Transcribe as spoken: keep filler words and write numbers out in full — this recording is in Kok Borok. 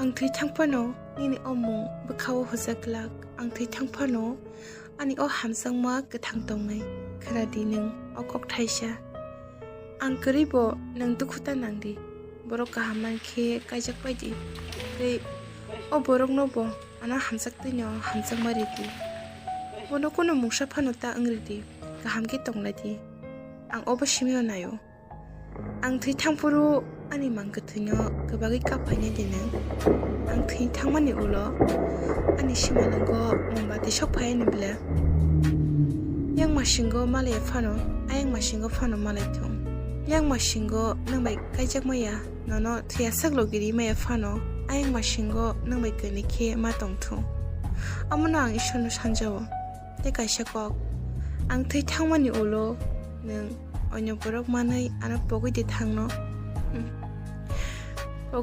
Ang thwi thang phano nini o mung bwkhao hojak glak. Ang thwi thang phano ani o hamjakma kwthang tongnai. Khna di nwng o kok thaisa. Ang kwrwi bo nwng dukhu ta nang di. Borok kaham man khe kaijak pai di. Tei o borokno bo ano hamjak twino hamjakma ridi. Bono kunu mungsa phano ta wng ridi. Kaham khe tong lai di. Ang obo simi o naio. Ang thwi thang phuru ani mang kwthwino kwbagwi kap phainai de nwng. Ang thwi thangmani ulo ani simalwngo mombati sok phai ani bwle. Yang masingo malai phano, ayang masingo phano malai thung. Yang masingo nwng bai kaijakma ya, nono thwiya sak logiri maya phano, ayang masingo nwng bai kwnwi khe ma tong thung. Omono ang Ishwarno sanjao. Tei kaisa kok, ang thwi thangmani ulo nwng onyo borok manwi ano pogwi de thangno. Hmm.